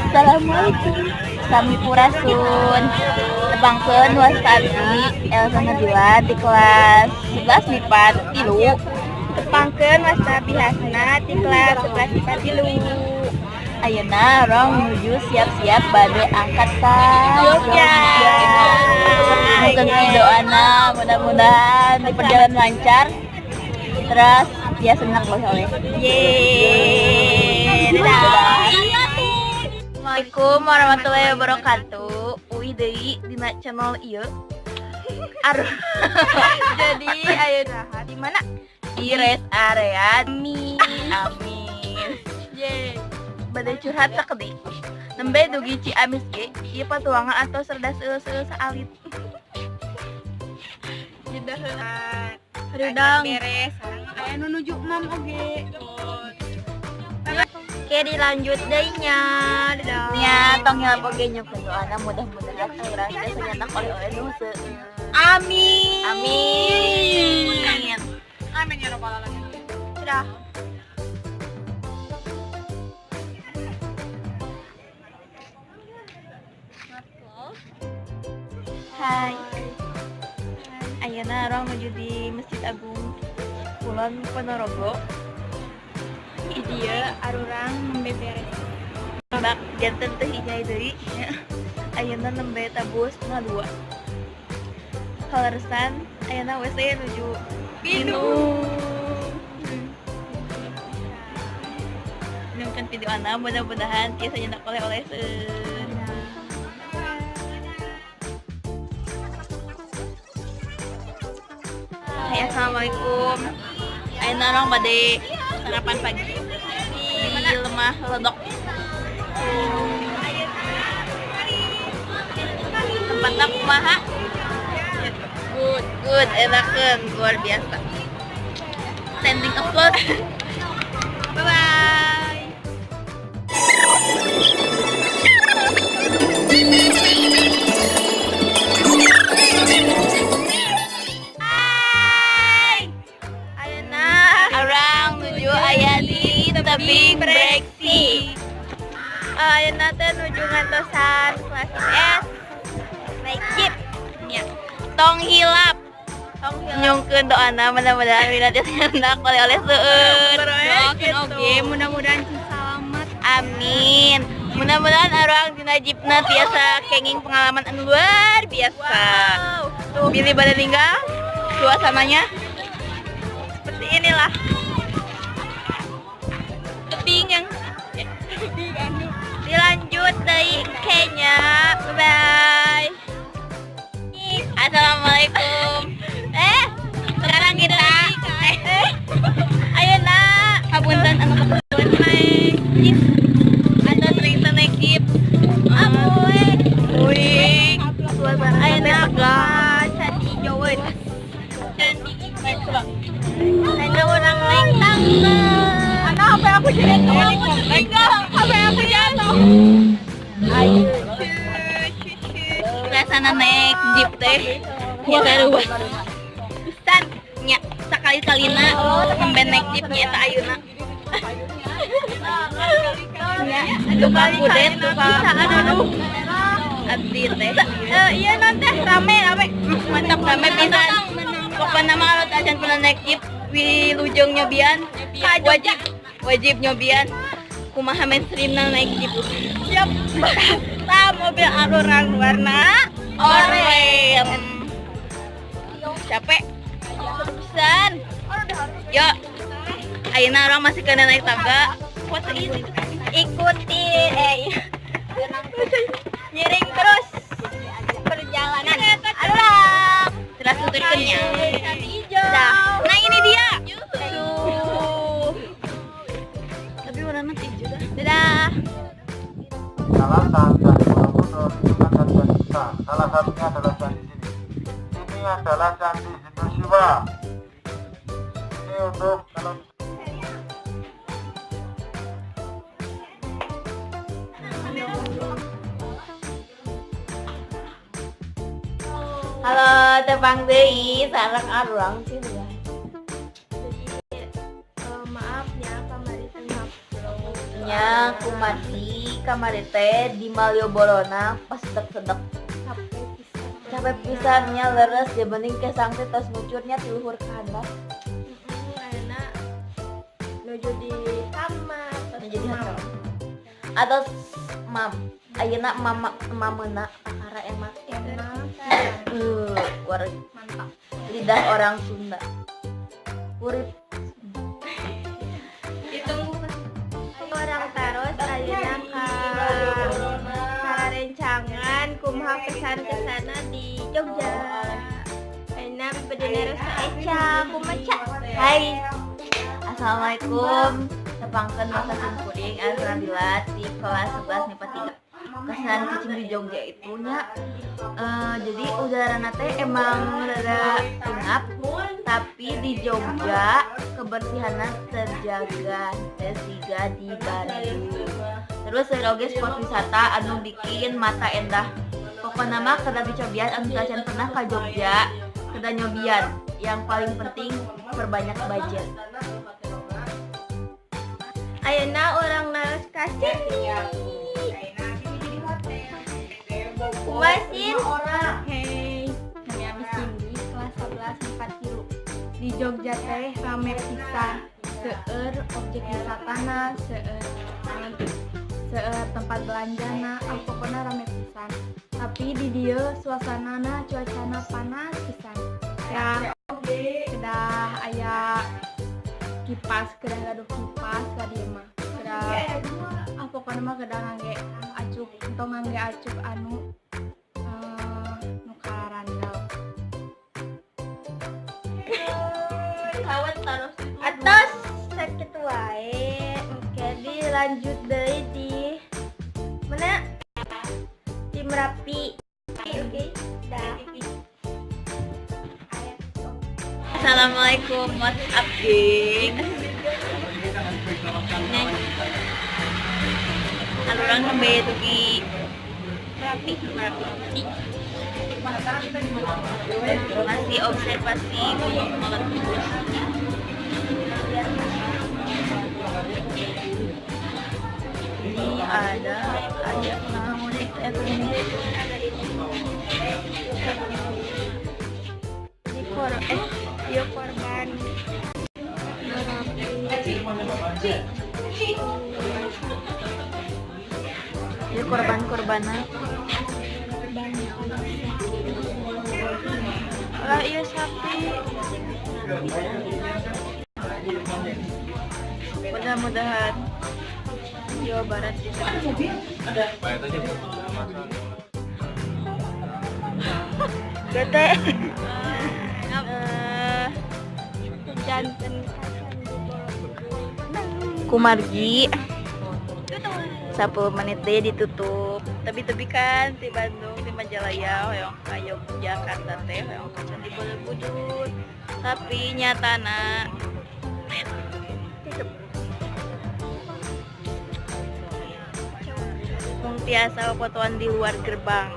Assalamualaikum. Sampurasun. Tepangkeun wasta abdi Elsa Nabila di kelas 11 MIPA 3. Tepangkeun wasta abdi Hasna di kelas 11 MIPA 3. Ayeuna urang menuju siap-siap bade angkat ka Jogja. Mungkin doana mudah-mudahan di perjalanan lancar. Terus biasa senang oleh. Yeay. Dadah. Assalamualaikum warahmatullahi wabarakatuh. Uih deui dina channel ieu. Aduh, Jadi ayo di mana? Di rest area. Amin. Amin. Yeay. Bade curhat sakedik. Nembe dugi Ciamis ge, ieu patuangan atau rada seueuh-seueuh saalit. Jeda heula. Harudang. Beres. Aya nu nuju mam oge. Oke, dilanjut deui nya. Dadah. Nya, tong hilap oge nyuhunkeun doana, mudah-mudahan urang teh nyandak oleh-oleh nu seueur. Amin. Amin. Amin ya rabbal alamin. Dadah. Hai. Ayeuna urang menuju di Masjid Agung Kulon Ponorogo. Di dieu arurang beberes. Bak janten teu hijai deui nya. Ayeuna nembe tabuh 1.30. Kaleresan ayeuna WC nuju minum. Nyuhunkeun video ana, mudah-mudahan tiasa nyandak oleh-oleh seueur. Hai, assalamualaikum. Ayeuna urang bade sarapan pagi di Lemah Ledok. Tempatnya kumaha? Good, good, enakeun, luar biasa. Standing applause. Bye bye. Hai. Ayeuna Urang nuju aya di tebing Breksi. Ayeuna teh nuju ngantosan kelas IPS naik jeep. Ya. Tong hilap. Tong hilap. Nyuhunkeun doana mudah-mudahan minat nyandak oleh-oleh seueur. Doakeun oge mudah-mudahan selamat. Amin. Mudah-mudahan arwah dina jeepna tiasa kenging pengalaman anu luar biasa. Wow. Tuh, bilih bade ninggal suasananya Seperti inilah. Tebing yang dilanjut dari Kenya. Bye bye. Assalamualaikum. Sekarang kita ayo nak, hapunten anu kebetulan naik jeep atau sering naik jeep. Amoy. Wih, suasana Ayo nak tegang. Candi hijauan. Candi hijau. Ayo orang naik tangga. Anak HP aku jatuh. HP aku jatuh. Ayo. Suasana naik jeep teh ya sarua pisan nya, sakali-kalina sampai naik jeep nya eta ayeuna nya, tukang kudet, tukang Aduh. Abdi teh. Iya nanti rame rame. Mantap, rame pisan. Pokoknya mah kalau acan pernah naik jeep, wilujeng nyobian, wajib wajib nyobian kumaha mainstreamna naik jeep. Siap. Tah mobil arurang warna Oranye. Capek pisan. Yuk, ayeuna urang masih kena naik tangga. Foto ini ikuti, ngiring terus perjalanan arurang. Terus tuturkeun nya. Dah. Nah, ini dia. Tuh. Tapi warnanya hijau dah. Dadah. Selatan, Candi Borobudur itu kan candi besar. Salah satunya adalah candi sini. Ini adalah candi Hindu Siwa. Ini untuk kalau Halo, tepang deui sareng arurang sih ya. Jadi maaf ya kamari teh ngupload. Nya, kumargi. Kamari teh di Malioboro na pas sedek-sedek. Capek pisan. Capek pisan nya, leres dibanding kesang teh tos ngucurnya ti luhur ka handap. Ayeuna nuju di kamar. Nuju di hotel. Atau mam, ayeuna mama mameuna kakara emak. Enak. War Mantap. Lidah orang Sunda. Urip. Ditunggu urang taros ayeuna ka sarencangan kumaha kesan-kesana di Jogja. Ayeuna bade naros ka Eca, kumaha, Ca? Hai. Assalamualaikum. Tepangkeun masa simkuring Alhamdulillah di kelas 11 MIPA 3. Kesan cicing di Jogja itu nya jadi udara teh emang rada pengap, tapi di Jogja kebersihannya terjaga teh siga di Bandung. Terus ada oge spot wisata anu bikin mata endah. Pokoknya mah kedah dicobian, anu tacan pernah ke Jogja kedah nyobian. Yang paling penting, perbanyak budget. Ayeuna urang naros ka Cindy. Kumaha, Sin? Hey, nami abi Cindy, kelas 11 MIPA 3. Di Jogja teh rame pisan. Seueur objek wisatana, seueur seueur tempat belanjana, ah pokokna rame pisan. Tapi di dieu suasanana, cuacana panas pisan. Ya, kedah aya kipas, kedah gaduh kipas ka dieu mah. Kedah, ah pokokna mah kedah ngangge acuk, entong ngangge acuk anu nu karandal. Kawat taruh. Atos sakitu wae. Oke, dilanjut deui di mana? Di Merapi. Oke, dah. Assalamualaikum, what's up, geng? Nih. Urang nembe dugi Merapi, Merapi. Masih observasi Gunung Meletus. Ini ada naon ini? Di kor eh ieu korban Merapi. Ini korban-korbanna. Korban. Lah, iya sapi. Mudah-mudahan Jawa Barat bisa. Bete. Janten ka Candi Borobudur. Kumargi 10 menit deh ditutup. Tapi tapi kan di Bandung, di Majalaya hoyong ka Yogyakarta teh hoyong ka Candi Borobudur, tapi nyatana tutup. Mung tiasa fotoan di luar gerbang.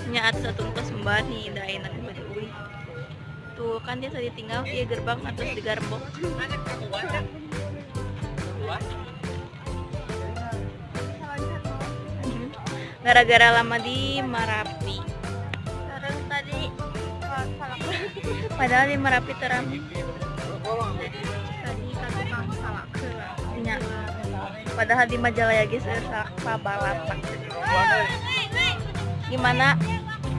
Nya atuh satuntos mbak nih daina bade uih. Tuh kan dia tadi tinggal iya gerbang atas digarbok. Gara-gara lama di Merapi. Sekarang tadi salah. Padahal di Merapi terang. Tadi ka tukang salak heula. Nya. Padahal di Majalaya ge seueur salak pabalapak. Gimana?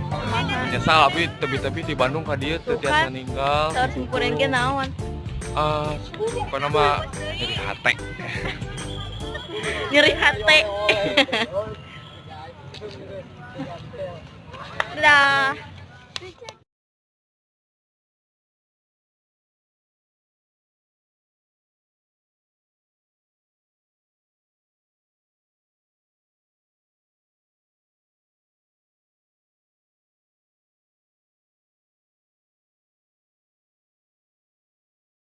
Kumaha? Nyesal abi tebi-tebi di Bandung ka dieu teu Tuh tiasa kan. ninggal. Saur simkuring ge naon? Ah, pokona mah nyeri hate. Nyeri hate. Dah.